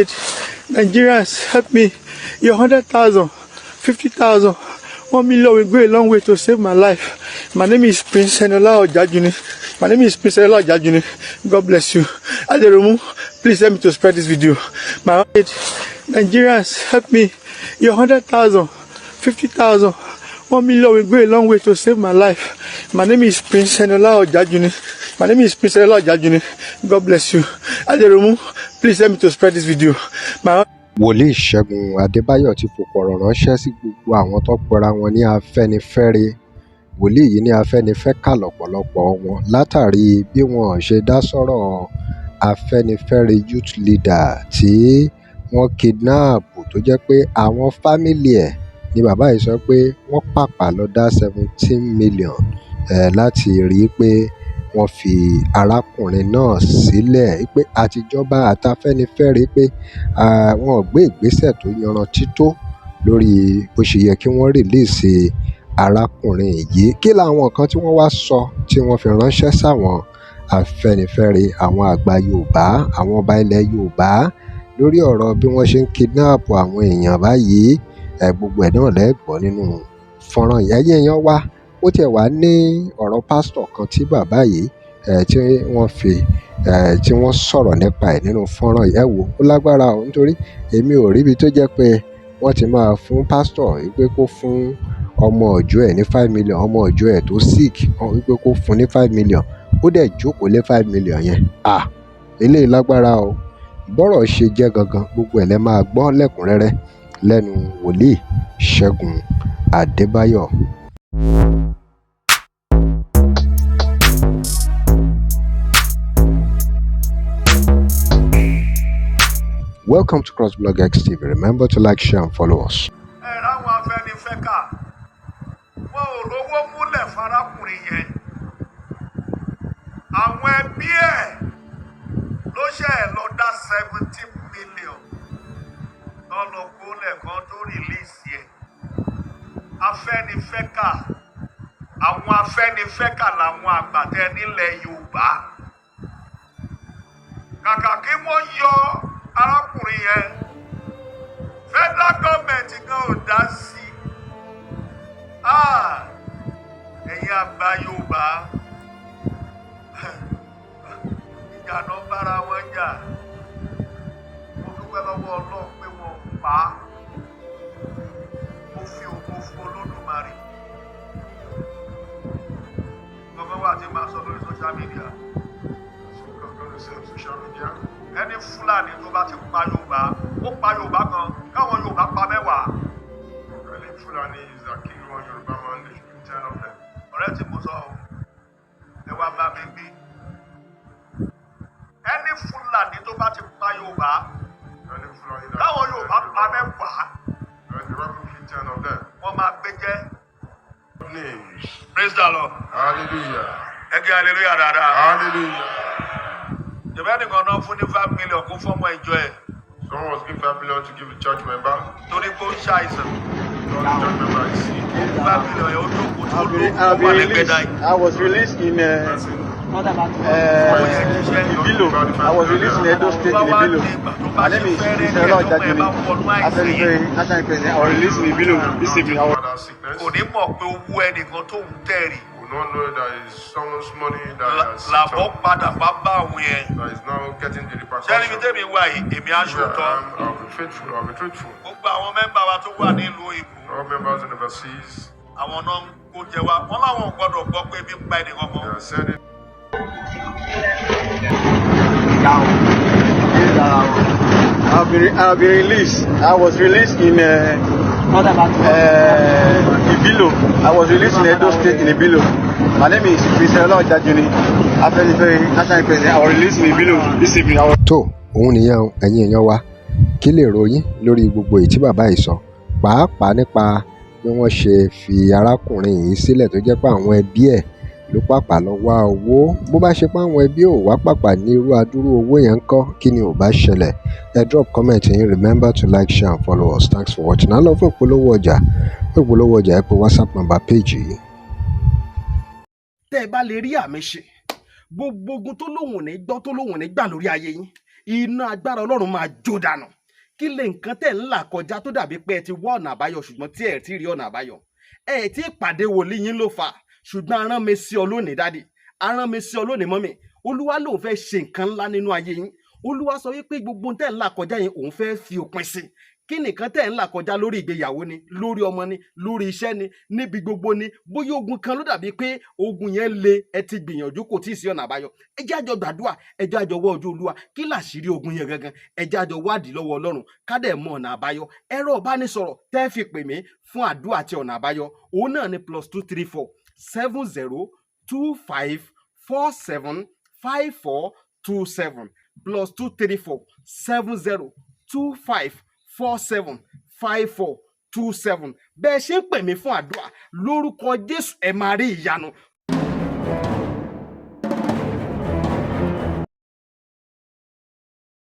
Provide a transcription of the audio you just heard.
Nigerians, help me. Your 100,000, 50,000, 1 million will go a long way to save my life. My name is Prince Enola Ojajuni. My name is Prince Enola Ojajuni. God bless you. Aderomu, please help me to spread this video. My Nigerians, help me. Your 100,000, 50,000, 1 million will go a long way to save my life. My name is Prince Enola Ojajuni. My name is Prince Enola Ojajuni. God bless you. Aderomu, please help me to spread this video. My Wòlíì Ṣẹ́gun Adébáyò ti fòkò ọ̀rọ̀ ránṣẹ́ sí gbogbo àwọn tó pera wọn ní Afẹ́nifẹ́re. Wòlíì yìí ní Afẹ́nifẹ́kà lọ́pọ̀lọpọ̀ wọn, látàrí bí wọn ṣe dá sọ́rọ̀ Afẹ́nifẹ́re youth leader tí wọ́n kidnap, tó jẹ́ pé àwọn family ẹ̀ ní bàbá yìí sọ pé wọ́n pàpà lọ dá 17 million láti rí i pé wọ́n fi arákùnrin náà sílẹ̀, pé àtijọba àtafẹ́nifẹ́re pé wọn ò gbé ìgbésẹ̀ tó yanrantí tó lórí bó ṣe yẹ kí wọ́n release arákùnrin yìí. Kí làwọn nǹkan tí wọ́n wá sọ tí wọ́n fi ránṣẹ́ sáwọn Afẹ́nifẹ́re, àwọn àgbà Yorùbá, àwọn ọba ilẹ̀ Yorùbá, lórí ọ̀rọ̀ bí wọ́n ṣe ń kidnap àwọn èèyàn báyìí? Gbogbo ẹ̀ náà lẹ́ gbọ́ nínú fọ́nrán yìí. Ẹ̀yin èèyàn wa, ó tiẹ̀ wá ní ọ̀rọ̀ pásítọ̀ kan tí bàbá yìí tí wọ́n fi tí wọ́n sọ̀rọ̀ nípa ẹ̀ nínú fọ́nrán yìí. Ẹ wò ó, lágbára o, nítorí èmi ò ríbi tó jẹ́ pé wọ́n ti máa fún pásítọ̀ wípé kó fún ọmọ ìjọ ẹ̀ ní 5 million, ọmọ ìjọ ẹ̀ tó sick, wípé kó fún ní 5 million, ó dẹ̀ jókòó lé 5 million yẹn. Ah, eléyìí lágbára o. Bọ́rọ̀ ṣe jẹ́ gangan, gbogbo ẹ̀ lẹ máa gbọ́ lẹ́kùnrẹ́rẹ́ lẹ́nu wòlíì Ṣẹ́gun Adébáyọ̀. Welcome to CrossBlog X TV. Remember to like, share, and follow us. Ẹ ráwọn Afẹ́nifẹ́kà, wọn ò rówó múlẹ̀ farákùnrin yẹn. Àwọn ẹbí ẹ̀ ló ṣe ẹ̀ lọ dá 17 million tó lọ kólẹ̀ kan tó release ẹ̀. Afẹ́nifẹ́kà, àwọn Afẹ́nifẹ́kà làwọn àgbàtẹ nílẹ̀ Yorùbá. Kàkà kí wọ́n yọ arákùnrin yẹn, federal government gan ò dá sí i. Ah, ẹ̀yin àgbà Yorùbá, ìjà náà bára wọn jà. Mo dúpẹ́ lọ́wọ́ Ọlọ́run pé wọn ò pa á. Mo fi ògo fún Olódùmarè. Gbogbo wa ti máa sọ lórí social media. So I'm going to say on social media, Ẹni Fúlàní tó bá ti pa Yorùbá, ó pa Yorùbá kan, káwọn Yorùbá pa 10. Any Fulanis that kill one Yoruba man, they should kill 10 of them. Ọ̀rẹ́ tí mo sọ o, ẹ wá bá mi gbé. Ẹni Fúlàní tó bá ti pa Yorùbá, Any Fulani that káwọn kill Yorùbá 10 pa Yoruba, 10, and the Yoruba people kill 10 of them. Wọ́n máa gbé jẹ́. Names. Praise the Lord. Hallelujah. Ẹ kí hallelujah dáadáa. Hallelujah. Jẹ̀bẹ́ nìkan náà fún ní 5 million kó fọ́mọ ìjọ ẹ̀ Someone was given 5 million to give a church member. torí pé ó ń ṣàìsàn. Because the church member is sick. 5 million yẹn, ó jókòó tó I've ló been, ó I've wà been lẹ́gbẹ̀ẹ́ released. dáì. I was released in Ibilo. I was released in Edo State in Ibilo. My name is Mr. Ojajuni, Afenifere National President. I was released in Ibilo this evening. I was Father sickness. Kò ní mọ̀ pé owó ẹnìkan tó ń tẹ̀rì Will not know that it's someone's money that has làbọ̀ padà bá bá àwọn yẹn. That is now getting the Sẹ́ni repercussion. mi tẹ́mi wá yìí, èmi á ṣòótọ́. I'll be faithful. I'll be truthful. Gbogbo àwọn member wa tó wà nílùú òyìnbó, All members in overseas, àwọn náà ń kó jẹ wá. Wọ́n láwọn ò gbọ́dọ̀ gbọ́ pé ebi ń pa ẹnì kankan. They are sending I've been released. I was released in Ibilo. I was released in Edo State in Ibilo. My name is Prince Ojajuni, Afenifere National President. I was released in Ibilo this evening. I was Tó òun nìyẹn o. Ẹ̀yin èèyàn wa, kí lè ròyìn lórí gbogbo èyí tí bàbá yìí sọ, pàápàá nípa bí wọ́n ṣe fi arákùnrin yìí sílẹ̀, tó jẹ́ pé àwọn ẹbí ẹ̀ ló pàpà lọ wá owó? Bó bá ṣe pé àwọn ẹbí ò wá pàpà ní irú adúrú owó yẹn ńkọ́, kí ni ò bá ṣẹlẹ̀? Ẹ drop comment yín. Remember to like, share and follow us. Thanks for watching. À ń lọ fún ìpolówó ọjà. Fún ìpolówó ọjà, ẹ pè WhatsApp number page yìí. Tẹ́ ẹ bá lè rí àmì ṣe, gbogbo ogun tó lóhùn ní gbọ́, tó lóhùn ní gbà lórí ayé yín. Iná agbára Ọlọ́run máa jó dànù. Kí lè nǹkan tẹ̀ ń là kọjá tó dàbí pé ẹ ti wá ọ̀nà àbáyọ, ṣùgbọ́n tí ẹ ti rí ọ̀nà àbáyọ? Ẹ ti pàdé wòlíì yín ló fà á, ṣùgbọ́n arán mi sí ọ lónìí, daddy, arán mi sí ọ lónìí, mummy. Olúwa lòun fẹ́ ṣe nǹkan ńlá nínú ayé yín. Olúwa sọ wípé gbogbo tẹ̀ ń là kọjá yẹn, òun fẹ́ fi òpin sí. Kí nìkan tẹ̀ ń là kọjá? Lórí ìgbéyàwó ni, lórí ọmọ ni, lórí iṣẹ́ ni, níbi gbogbo ni. Bóyá ogun kan ló dàbí pé ogun yẹn le, ẹ ti gbìyànjú, kò tí ì sí ọ̀nà àbáyọ. Ẹ jẹ́ àjọ gbàdúrà, ẹ jẹ́ àjọ wọ́ ojú Olúwa. Kí làṣírí ogun yẹn gangan? Ẹ jẹ́ àjọ wádìí lọ́wọ́ Ọlọ́run, ká dẹ̀ mọ ọ̀nà àbáyọ. Ẹ̀rọ ìbánisọ̀rọ̀ tẹ́ fi pè mí fún àdúrà àti ọ̀nà àbáyọ, òun náà ni +234 70 25 47 54 27, +234 70 25 47 54 27. Bẹ́ẹ̀ ṣe ń pè mí fún àdúrà, lórúkọ Jésù, ẹ máa rí ìyanu.